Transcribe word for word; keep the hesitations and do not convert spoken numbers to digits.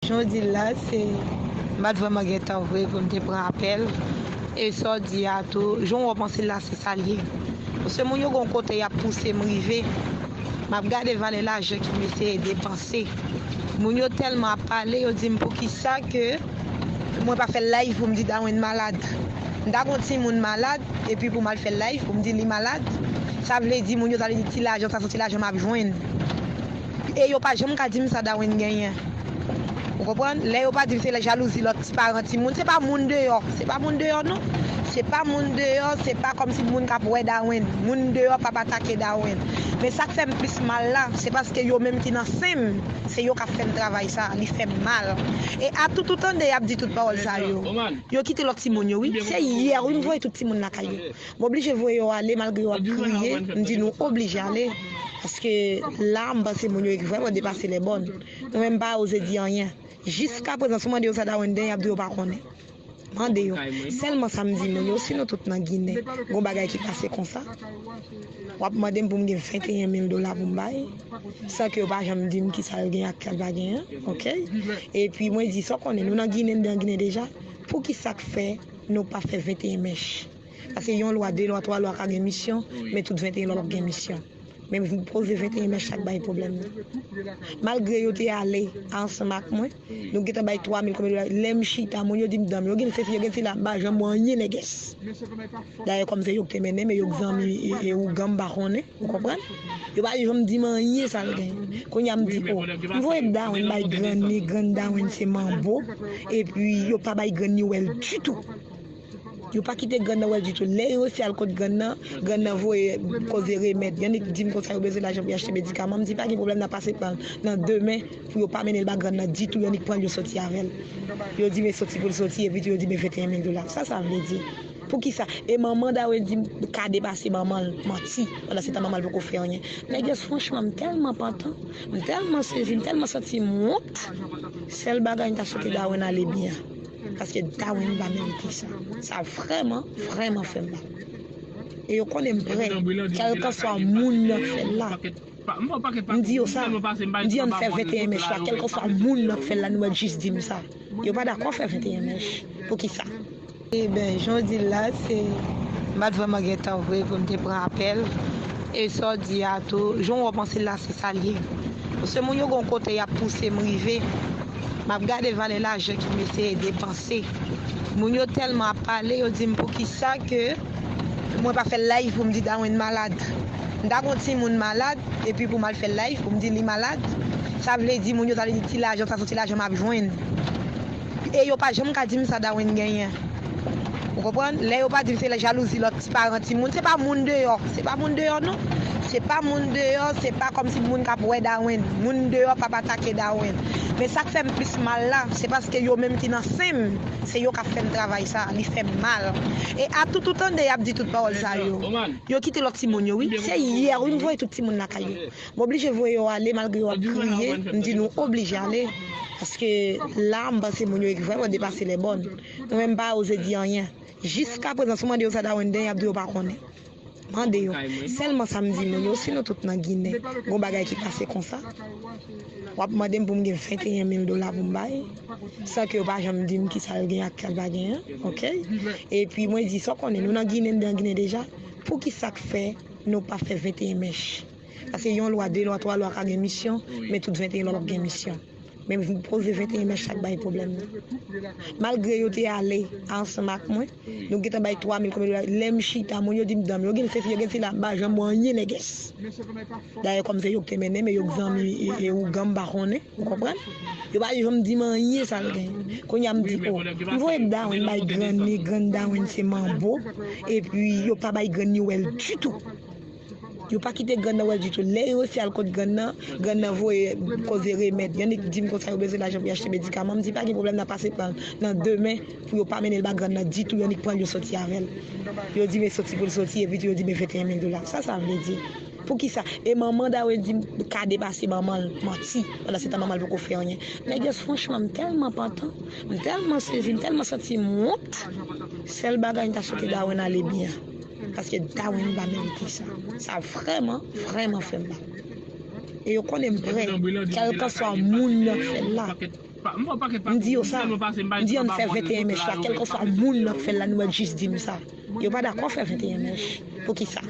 Jan w di l la, se, m pa t vrèman gen tan vre pou m te pran apèl. E sa w di a tou, jan w wè panse l la, se sa l ye. Paske moun yo gen yon kote y ap pouse m rive. M ap gade valè lajan ke m eseye depanse. Moun yo tèlman ap pale, yo di m poukisa ke mwen pa fè live pou m di Darwin malad. M ta gen yon timoun malad, epi pou m al fè live pou m di li malad, sa vle di moun yo ta vle di ti lajan sa, se ti lajan m ap jwenn. E yo pa janm ka di m sa Darwin genyen. Ou konprann? Lè yo pa di m se jalouzi lòt ti paran timoun, se pa moun deyò. Se pa moun deyò non. Se pa moun deyò, se pa kòmsi moun k ap wè Darwin. Moun deyò p ap atake Darwin. Men sa k fè m plis mal la, se paske yo menm ki nan sen m, se yo k ap fè m travay sa, li fè m mal. E a tout ou tande y ap di tout pawòl sa yo. Yo kite lòt timoun yo, wi. Se yè, wi, m voye tout timoun lakay yo. M oblije voye yo ale, malgre yo ap kriye, m di nou oblije ale. Paske la, m panse moun yo vrèman depase lè bòn. Mwen menm, m pa oze di anyen. Jiska prezan, si w mande yo sa Darwin genyen, y ap di yo pa konnen. Mande yo. Sèlman sa m di moun yo, si nou tout nan Ginen, gon bagay ki pase konsa, w ap mande m pou m gen venteyen mil dola pou m bay, san ke yo pa janm di m kisa l gen ak sa l pa genyen, oke? Epi mwen di, sa w konnen, nou nan Ginen, n nan Ginen deja, poukisa k fè nou pa fè venteyen mèch? Paske yon lwa, de lwa, twa lwa ka gen misyon, men tout venteyen lwa p ap gen misyon. Men m poze venteyen mèch sa k bay pwoblèm nan. Malgre yo te ale ansanm ak mwen, nou gentan bay twa mil konbyen dola. Lè m chita, moun yo di m danm, yo gen sesi, yo gen sila, m pa janm wè anyen nègès. Dayè, kòm se yo k te mennen, men yo k zanmi e, e ougan, m pa konnen, ou konprann? Yo pa janm di m anyen sa l gen. Kounye a m di, o, m voye Darwin bay grann li, grann Darwin se manbo, epi yo pa bay grann li wè l ditou. Yo pa kite grann nan wè l ditou. Lè yo resi al kot grann nan, grann nan voye koze remèd. Y annik di m konsa yo bezwen lajan pou y achte medikaman. M di pa gen pwoblèm, n a pase plan nan demen pou yo pa mennen l ba grann nan ditou. Y annik pran l, yo soti avè l. Yo di men soti pou l soti, epi tou yo di men venteyen mil dola. Sa sa vle di? Poukisa? E manman Darwin di m ka depase manman l, manti. Pandan se tan manman l poko fè anyen. Nègès, franchman, m tèlman pantan, m tèlman sezi, m tèlman santi m wont. Sèl bagay m ta swete Darwin ale byen. Paske Darwin pa merite sa. Sa vrèman, vrèman fè m mal. E yo konnen m prè, kèlkanswa moun nan k fè l la. M di yo sa, m di ann fè venteyen mèch la, kèlkanswa moun nan k fè l la, nou mèt jis di m sa. Yo pa dakò fè venteyen mèch. Poukisa? Eben, jan w di l la, se, m pa t vrèman gen tan vre pou m te pran apèl. E sa w di a tou, jan w wè panse l la, se sa l ye. Paske moun yo gen yon kote y ap pouse m rive. M ap gade valè lajan ke m eseye depanse. Moun yo tèlman ap pale, yo di m poukisa ke mwen pa fè live pou m di Darwin malad. M ta gen yon timoun malad, epi pou m al fè live pou m di li malad, sa vle di moun yo ta vle di ti lajan sa, se ti lajan m ap jwenn. E yo pa janm ka di m sa Darwin genyen. Ou konprann? Lè yo pa di m se jalouzi lòt ti paran timoun, se pa moun deyò. Se pa moun deyò non. Se pa moun deyò, se pa kòmsi moun k ap wè Darwin. Moun deyò p ap atake Darwin. Men sa k fè m plis mal la, se paske yo menm ki nan sen m, se yo k ap fè m travay sa, li fè m mal. E a tout ou tande y ap di tout pawòl sa yo. Yo kite lòt timoun yo, wi. Se yè, wi, m voye tout timoun lakay yo. M oblije voye yo ale, malgre yo ap kriye, m di nou oblije ale. Paske la, m panse moun yo vrèman depase lè bòn. Mwen menm, m pa oze di anyen. Jiska prezan, si w mande yo sa Darwin genyen, y ap di yo pa konnen. Mande yo. Sèlman sa m di moun yo, si nou tout nan Ginen, gon bagay ki pase konsa, w ap mande m pou m gen venteyen mil dola pou m bay, san ke yo pa janm di m kisa l gen ak sa l pa genyen, oke? Epi mwen di, sa w konnen, nou nan Ginen, n nan Ginen deja, poukisa k fè nou pa fè venteyen mèch? Paske yon lwa, de lwa, twa lwa ka gen misyon, men tout venteyen lwa p ap gen misyon. Men m poze venteyen mèch sa k bay pwoblèm nan. Malgre yo te ale ansanm ak mwen, nou gentan bay twa mil konbyen dola. Lè m chita, moun yo di m danm, yo gen sesi, yo gen sila, m pa janm wè anyen nègès. Dayè, kòm se yo k te mennen, men yo k zanmi e, e ougan, m pa konnen, ou konprann? Yo pa janm di m anyen sa l gen. Kounye a m di, o, m voye Darwin bay grann li, grann Darwin se manbo, epi yo pa bay grann li wè l ditou. Yo pa kite grann nan wè l ditou. Lè yo resi al kot grann nan, grann nan voye koze remèd. Y annik di m konsa yo bezwen lajan pou y achte medikaman. M di pa gen pwoblèm, n a pase plan nan demen pou yo pa mennen l ba grann nan ditou. Y annik pran l, yo soti avè l. Yo di men soti pou l soti, epi tou yo di men venteyen mil dola. Sa sa vle di? Poukisa? E manman Darwin di m ka depase manman l, manti. Pandan se tan manman l poko fè anyen. Nègès, franchman, m tèlman pantan, m tèlman sezi, m tèlman santi m wont. Sèl bagay m ta swete Darwin ale byen. Paske Darwin pa merite sa. Sa vrèman, vrèman fè m mal. E yo konnen m prè, kèlkanswa moun nan k fè l la. M di yo sa. M di ann fè venteyen mèch la, kèlkeswa moun nan k fè l la, nou wè jis di m sa. Yo pa dakò fè venteyen mèch. Poukisa?